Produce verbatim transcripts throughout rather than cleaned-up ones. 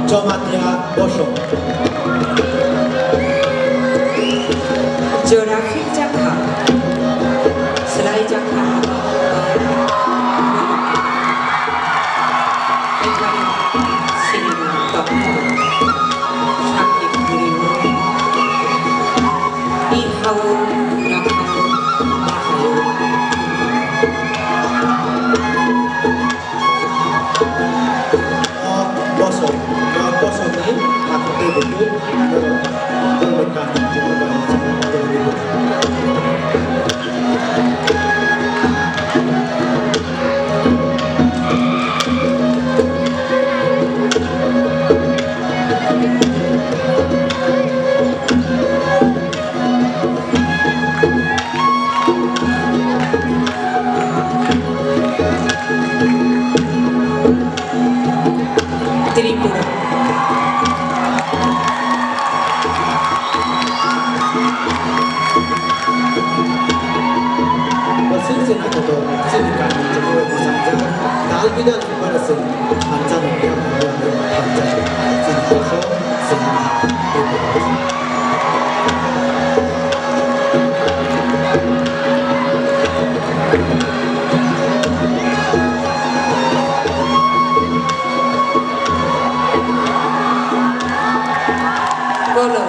Jamatia Bosong. Jora phikjakha, swlaijakha. Sakni khuri o, i ha o, na ha o, ba ha o. O bosong, o bosongni takhuk tei bukhuk, borok, borok kami, Tripura. Bo singse naithotok, chini kami Tripura bwsajak, dal bidal Tripura se thansa nokya, thansa, chini koso, chini Tripura. Kolo.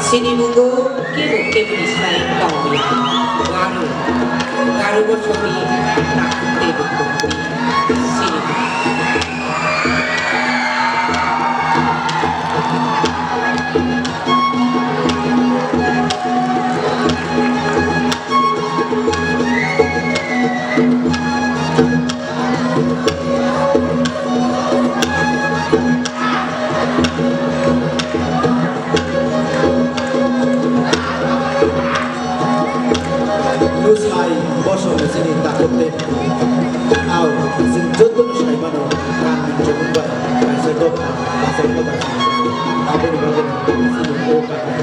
Chini mungo kebo keboni sai tongya. Garu, garu bosongni takhuk tei bukhukni chini. Lusai bosong chini takhuk tei. Au, chwng jotono sai mano, kanmung chumung bai kaisa dopha, kaisa koda. Aboni bagwi chini o kanmung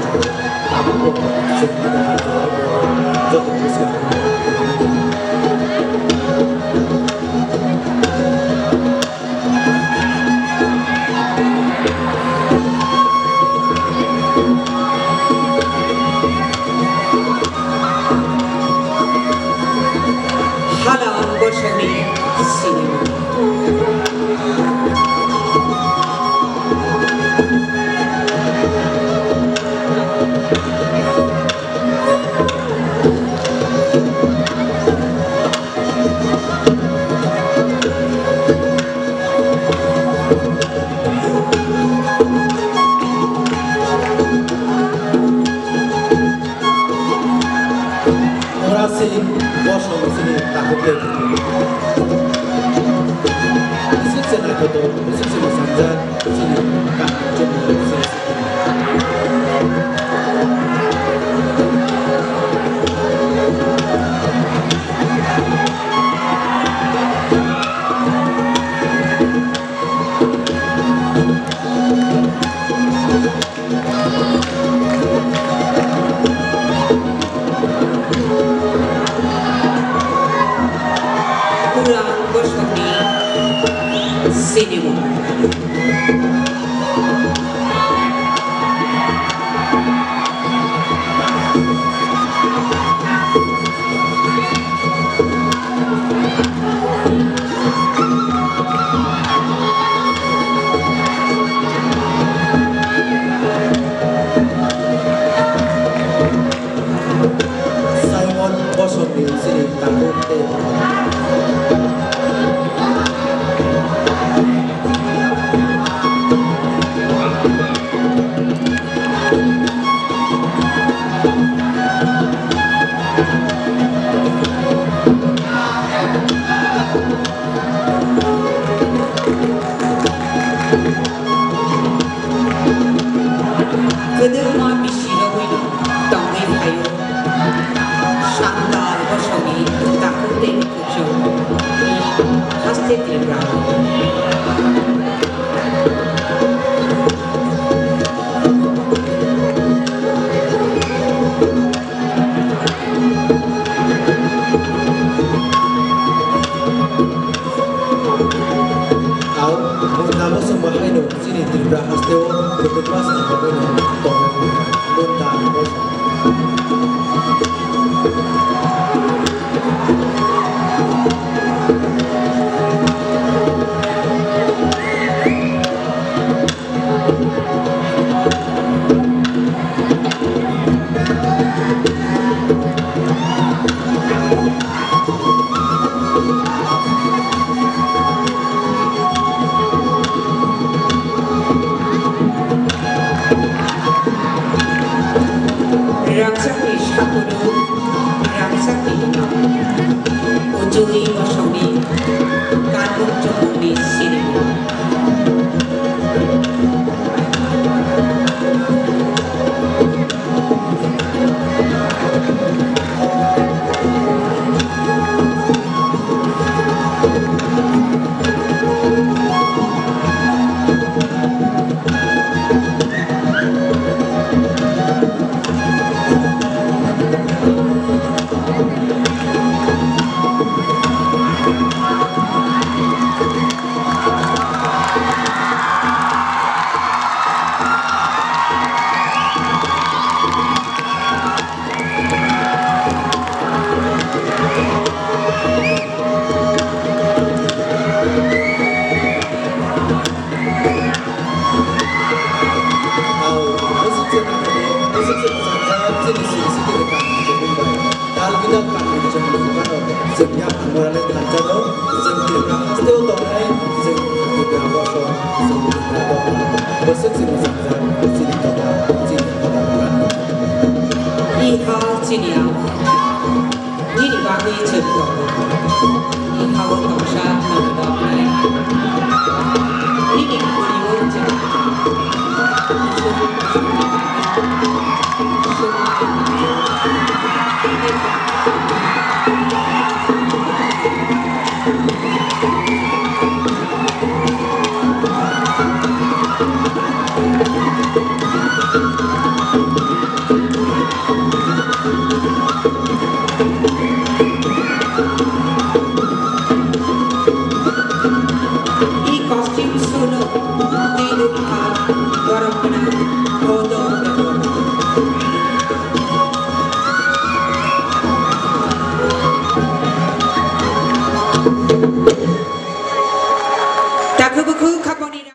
tabukbo chwng joto bwskang. Hala ang bosongni sinimung. Chini bosong chini takhuk tei. Bising se naithotok, bising se mwsajak, chini kaham chini se. Kurang bosongni sinimung. Simon bosongni chini takhuk tei. Kwdwkma bisi rogwi tongwi phaio. Sandal bosongni takhuk tei kuchuk. Haste Tripura. Au, munda bosong bahaino chini Tripura hasteo kwbangma song bagwino tongo. Munda bosong. Rangchakni sakunu, rangchakni imang, ujui bosongni, kanmung chumungni sini. Tal bidal kanmung chwng nukmano, chwng yaphang morale thansa rok, chwng Tripura hasteo tongnai, chwng Tripura bosong, chwng Tripura dopha, bwswk chwng mwchangsa, chini dopha, chini dopha. Iha chini ang, nini bagwi chwng tongo. Iha o tongsa nang baknai. Nini khuri o chwng